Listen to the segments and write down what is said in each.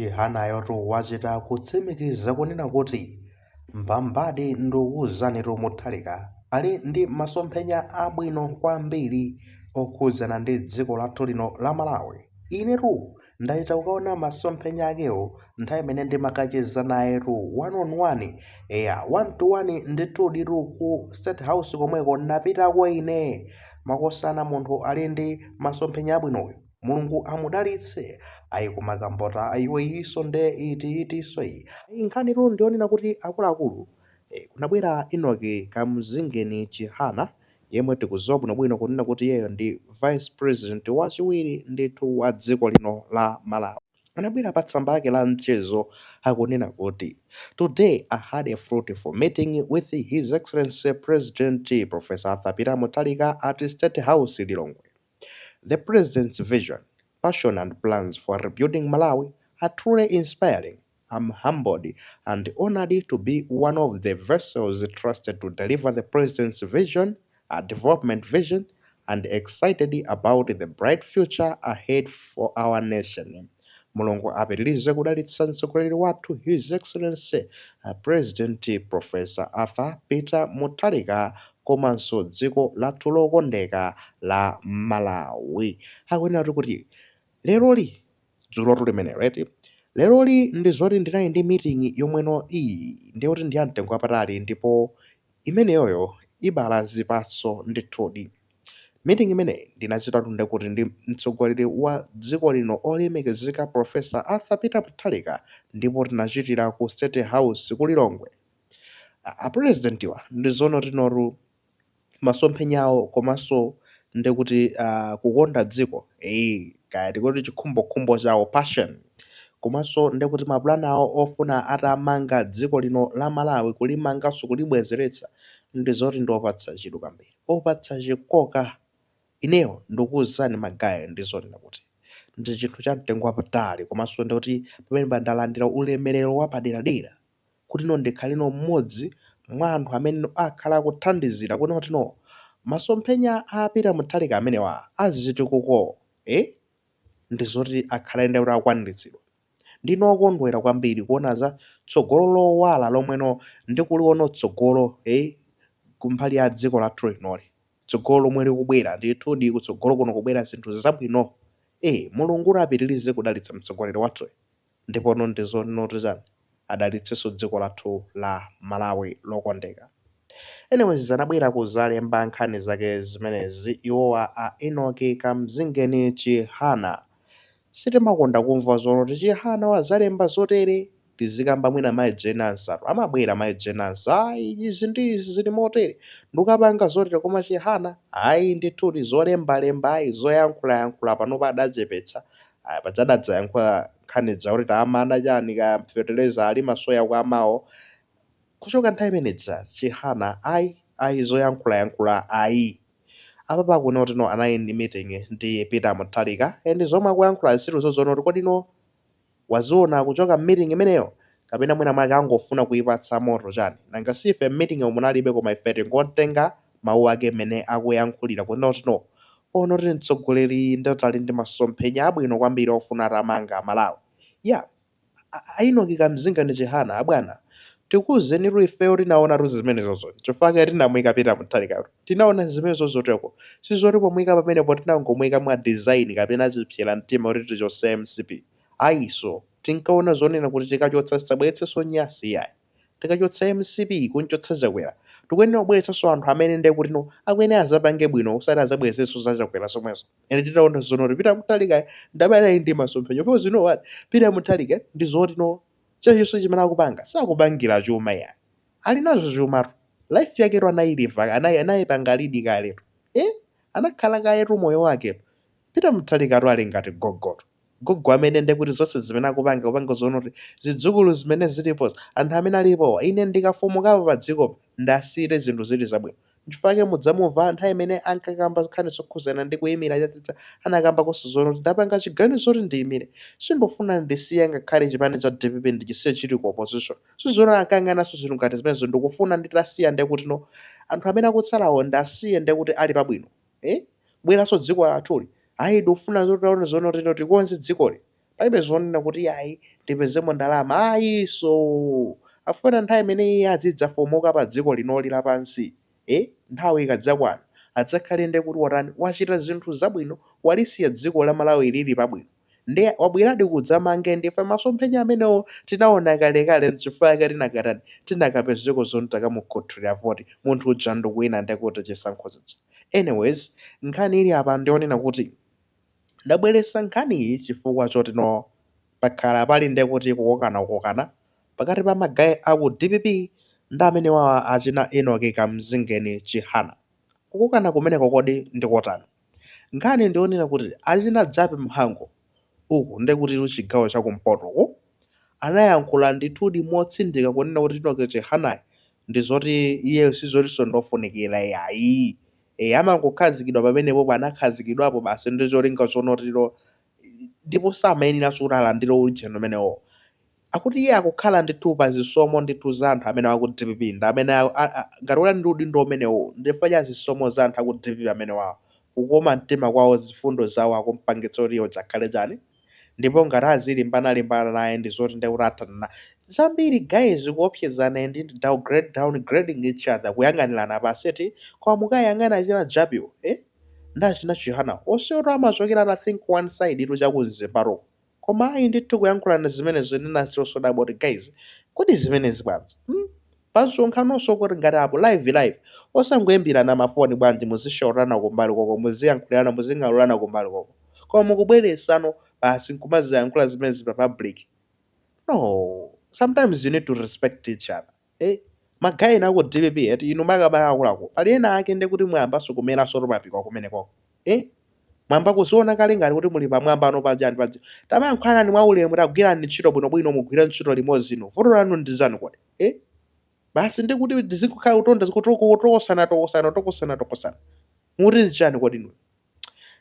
Chihanayotu wachita kutsimikiza kunena kuti mbambadi ndikuwuzanitu Mutharika ali ndi masomphenya abwino kwambiri okhudzana ndi dziko lathu lino la Malawi. Inetu ndachita kukaona masomphenya akewo nthawi imene ndimakacheza nayetu one on one, eya, one to one ndithuditu ku State House komweko napitako ine. Makosana, munthu ali ndi masomphenya abwinoyo, Mulungu amudalitse. Ayi, kumakambota ayiwe iso nde iti itiso iyi. Ayi, nkhanitu ndionena kuti akuluakulu, kunabwera Enoch Kamzingeni Chihana yemwe tikudziwa bwinobwino kunena kuti iyeyo ndi vice president wachiwiri ndithu wa dziko lino la Malawi. Anabwera pa tsamba lake la mchezo akunena kuti, "Today I had a fruitful meeting with His Excellency President Professor Arthur Peter Mutharika at State House, Lilongwe. The president's vision, passion and plans for rebuilding Malawi are truly inspiring. I'm humbled and honored to be one of the vessels trusted to deliver the president's vision, a development vision, and excited about the bright future ahead for our nation. Mulungu apitirize kudalitsa mtsogoleri wathu, His Excellency President Professor Arthur Peter Mutharika, komanso dziko lathu lokondeka la Malawi." Akunena kuti leroli, dzulotu limenelo eti, leroli ndi zoti ndinali ndi meeting yomweno iyi ndiyoti ndi yamtengo wapatali ndipo imeneyoyo ibala zipatso ndithudi. Meeting imeneyi ndinachitatu ndekuti ndi mtsogoleri wa dziko lino olemekezeka Professor Arthur Peter Mutharika, ndipo tinachitira ku State House ku Lilongwe. A presidentiwa ndi zono tinotu masomphenya awo komanso ndekuti kukonda dziko, kaya tikuti chikhumbokhumbo chawo, passion, komanso ndekuti mapulani awo ofuna atamanga dziko lino la Malawi, kulimanganso, kulibwezeretsa, ndi zoti ndi opatsa chidwi kwambiri, opatsa chikoka. Ineyo ndikuwuzani ma guys, ndi zonena kuti ndi chinthu cha mtengo wapatali, komanso ndikuti pamene ndalandira ulemerero wapaderadera kuti no ndikhale no mmodzi mwa anthu amene akhala akuthandizira kuti kuti no masomphenya a Peter Mutharika amenewa azitukuko, ndi zoti akhale ndi kuti akwaniritsidwa. Ndine okondwera kwambiri kuona za tsogolo lowala lomweno ndikuliona tsogolo, kumbali ya dziko lathu linoli, tsogolo lomwe likubwera ndithudi. Kutsogolo kuno kubwera zinthu zabwino. Mulungu apitirize kudalitsa mtsogoleri wathu, ndipo ndizonoti chani, adalitsenso dziko lathu la Malawi lokondeka. Anyways, anabwera kuzalemba nkhani zake zimenezi iwowa a Enoch Kamzingeni Chihana. Sitimakonda kumva zonoti Chihana wazalemba zotere, tizikamba mwina mayi Jenansa amabwera, mayi Jenansa, ayi, izi ndi izi zili motere, ndikapanga zotere, koma Chihana ayi ndithudi, zolembalemba ayi, zoyankhulayankhula panopa adachepetsa. Ayi, padzadadzayankhula nkhani zakuti taamana chani ka feteleza ali masoya kwa amawo. Kuchoka nthawi imeneja Chihana ayi, ayi, zoyankhulayankhula ayi. Apa pakuona kuti no anali ndi meeting ndi Peter Mutharika, and zomwe akuyankhula zisitu zozoona kuti kodi no waziona kuchoka meeting imeneyo, kapena mwina mwake angofuna kuipatsa moto chani? Nanga sife meeting yomwe munalibe, koma ife tingotenga mawu ake mmene akuyankhulira kuti kuti no ono kuti mtsogoleri ndotali ndi masomphenya abwino kwambiri ofuna atamanga Malawi ya. A Enoch Kamzingeni Chihana, abwana, tikuwuzenitu, ifeyo tinaonatu zimenezozo, chifukwa tinamuyika Peter Mutharika, tinaona zimenezozo teko. Sizoti pomuyika pamenepo tinangomuyika mwa design kapena chipsera mtima kuti tichotse MCP, ayiso. Tinkaona zonena kuti tikachotsa tisabweretsenso nyasi yayi. Tikachotsa MCP, kunchotsa Chakwera, tikuyenera kubweretsanso anthu amene ndiye kuti no akuyenera azapange bwino, usati azabwerezenso za Chakwera zomwezo. Ene titaona zonoti Peter Mutharika ndamene ali ndi masomphenya, because you know what, Peter Mutharika ndi zoti no chilichonse chimene akupanga sakupangira chuma ya, ali nazo chumatu. Life yaketu anayiliva, anayipanga lead kaletu, anakhala kayetu moyo waketu. Peter Mutharika ali ngati gogoto, gogo amene ndiye kuti zonse zimene akupanga, kupanga zonoti zidzukulu zimene zilipo, anthu amene alipo, ine ndikafumukapo pa dziko ndasiyire zinthu zili zabwino. Nchifukwa mudzamumva nthawi imene ankakamba nkhani zokhuzana ndi kuyimira chadzidza, anakamba konso zonoti ndapanga chiganizo kuti ndiyimire, sindofuna ndisiye ngakhale chipani cha DPP ndichisiye chili ku opposition. Sizona ankayang'ananso zinthu ngati zimenezo. Ndikufuna nditasiya ndiye kuti no anthu amene akutsalawo ndasiye ndiye kuti ali pabwino, eh? Bweranso dziko lathuli, ayi, ndikufuna zotaona zonoti no tikonze dzikoli. Palibe zonena kuti ayi, ndipezemo ndalama, ayiso. Afuna nthawi imene iye azidzafomoka pa dziko linoli lapansi, nthawi ikadzakwana, adzakhale nde kuti watani? Wachita zinthu zabwino, walisiya dziko la Malawi lili pabwino. Ndiye wabweradi kudzamange ndife masomphenya amenewo tinaona kalekale, nchifukwa chake tinakatani? Tinakapezeko zoti takamukhuthulira voti munthu uja ndikuwina ndekuti chisankho chija. Anyways, nkhani ili apa ndionena kuti ndabweretsa nkhaniyi chifukwa choti no, pakhala pali ndekuti kukokanakokana pakati pa ma guy aku DPP ndi amene wawa achina Enoch Kamzingeni Chihana. Kukokana kumeneko kodi ndikotani? Nkhani ndionena kuti achina Jappie Mhango uku ndekuti chigawo chakumpotoku anayankhula ndithudi motsindika kunena kuti Enoch Chihanayi ndi zoti iye sizotinso ndofunikira yayi, amangokhazikidwa pamenepo, anakhazikidwapo basi ndi cholinga chonotiro, ndipo samayeneranso kuti alandire ujeni umenewo. Akuti iye akukhala ndithu pa zisomo ndithu za anthu amene aku DPP, ndi amene ngati uli ndi udindo umenewo ndifukwa cha zisomo za anthu aku DPP amene wawo, kukoma mtima kwawo, zifundo zawo, akumpangitsa kuti iye udzakhale chani. Ndipo ngati azilimbana-limbana naye ndi zoti ndekuti athana zambiri, guys, kuopsezana ndi downgrading each other, kuyang'anirana paseti. Koma mukayang'ana achina Jappiewo, ndi achina Chihana, onsewo amachokera, I think, one side itu chakumzimbaroko, koma ayi ndithu, kuyankhulana zimenezo ndinachosodabwa kuti, guys, kodi zimenezi bwanji, Pasonkhanoso kuti ngati apo live live, osangoyimbirana mafoni bwanji? Muzishaurana kumbali koko, muziyankhulirana, muzing'alurana kumbali koko, koma mukubweresano basi nkumaziyankhula zimenezi pa public. No, sometimes you need to respect each other, eh? Ma guy ena aku DPP eti, inu makamaka akuluakulu, pali ena ake ndekuti mwayambanso kumeranso mapiko kumenekoko, eh? Mwamba kuziona kale ngati kuti muli pamwamba ano pajani paja. Tamayankhulani mwaulemu, tagwirani ntchito bwinobwino, mugwire ntchito limodzi. Ino vuto lanu ndi zanu kodi, eh? Basi ndikuti tizikukhala kutonda, kutokosana tokosana, tokosana tokosana, muti nchani kodi inu?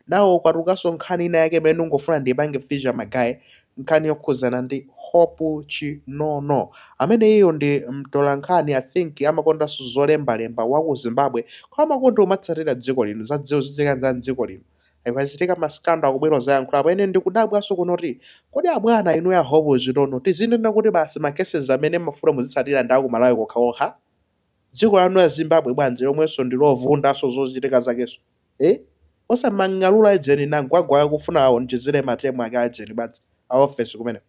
Nawo kwatukanso nkhani ina yake imene ndingofuna ndipange feature, ma guy, nkhani yokhuzana ndi Hope Chinono, amene iyo ndi mtolankhani, I think amakondanso zolembalemba, wa ku Zimbabwe, koma amakonda umatsatira dziko lino, za dziko zochitika za dziko lino. Ikachitika ma scandal akubwera zayankhulapo. Ine ndikudabwanso kunoti kodi abwana inu ya Hope Chinono, tizinena kuti basi ma cases amene mafuna muzitsatira ndi aku Malawi kokhaokha? Dziko lanu ya Zimbabwe bwanji, lomwenso ndi lovundanso zochitika zakenso, eh? Osamang'alula ejeni nangwagwa akufuna awonjezere ma term ake ajeni bwanji a ofesi kumene?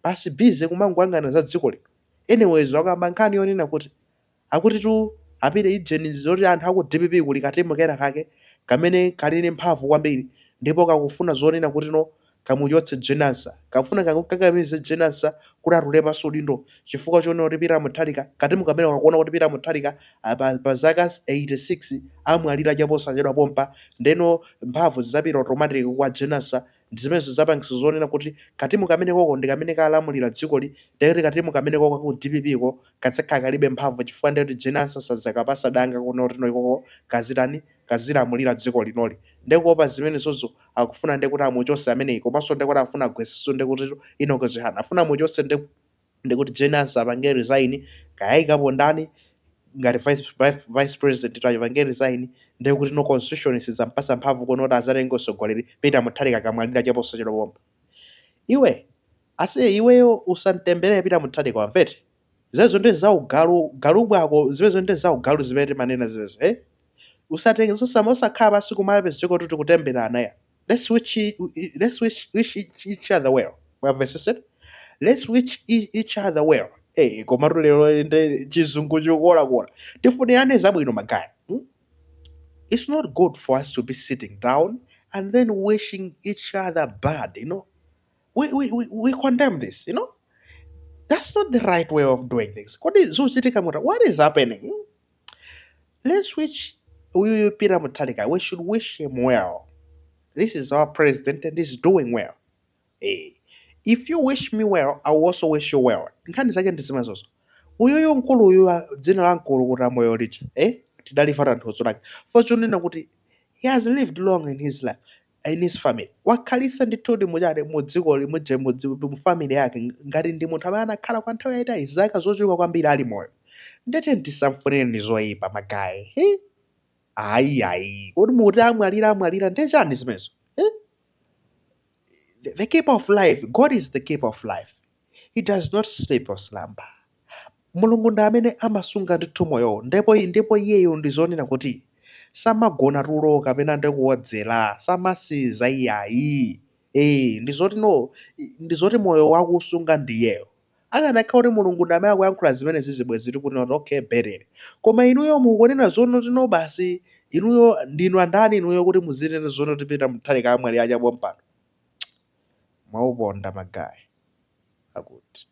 Basi busy kumangoyang'ana za dziko lino. Anyways, wakamba nkhani yonena kuti akuti tu apite ijeni zoti anthu aku DPP kuli ka team kena kake kamene kali ndi mphamvu kwambiri, ndipo kakufuna zonena kuti no, kamuchotse Jane Ansah, kakufuna kakamize Jane Ansah kuti atule pansi udindo chifukwa chonena kuti Peter Mutharika, ka team kamene kakuona kuti Peter Mutharika pa zaka 86 amwalira chaposachedwa pompa, ndeno mphamvu zidzapita automatic kwa Jane Ansah. Ndi zimene zidzapangisa zonena kuti ka team kamene koko ndi kamene kalamulira dzikoli, ndekuti ka team kamene koko ku DPP ko kadzakhala kalibe mphamvu, chifukwa ndekuti Jane Ansah sadzakapasa danga kuno kuti no, ikoko kazitani, kazilamulira dziko linoli. Ndekuopa zimenezozo akufuna ndekuti amuchose ameneyi, komanso ndekuti afuna agwesenso ndekuti Enoch Chihana, afuna amuchose ndekuti Jane Ansah apange resign, kayayikapo ndani ngati vice president, apange resign, ndekuti no, constitution sidzampasa mphamvu kuno kuti azatenge usogoleri Peter Mutharika akamwalira chaposachedwa pompa. Iwe ase, iweyo usantemberere Peter Mutharika, wamvete? Zimenezo ndi zaugalu galu bwako, zimenezo ndi zaugalu zimene timanena zimenezo, eh? Usatenge osakhala pasi kumapezeka kuti tikutemberana ya. Let's wish each other well, mwamvesesera? Let's wish each other well. Eh, komatu lero ndi chizungu chikolakola. Tifunirane zabwino, ma guy, It's not good for us to be sitting down and then wishing each other bad. We condemn this. That's not the right way of doing things. Kodi zochitika muta, what is happening? Let's wish uyuyu Peter Mutharika, we should wish him well. This is our president and he's doing well. If you wish me well, I will also wish you well. Nkhani zake ndi zimenezozo. Uyuyu mkulu uyu, dzina la mkulu kuti amoyo lija, eh? Tidalifa tanthauzo lake fochonena kuti he has lived long in his life, in his family. Wakhalisa ndithudi muchati mu dzikoli, muje mu family yake, ngati ndi munthu amene anakhala kwa nthawi yayitali, zaka zochuluka kwambiri ali moyo. Ndete tisamfunireni zoyipa, ma guy, eh? Ayi ayi, kuti muti amwalira, amwalira, ndechani zimenezo, eh? The keeper of life. God is the keeper of life. He does not sleep or slumber. Mulungu ndi amene amasunga ndithu moyo, ndipo iyeyo ndi zonena kuti samagona tulo kapena ndi kuwodzera, samasiza iyayi. Ndi zoti no, ndi zoti moyo wakusunga ndiyeyo. Akanakhala kuti Mulungu ndi amene akuyankhula zimene zizibwezi tikuti kuti okay, better. Koma inuyo mukunena zonoti no, basi, inuyo ndinu andani inuyo kuti muzinena zonoti Peter Mutharika amwalira chapompano? Mwauponda magayi akuti.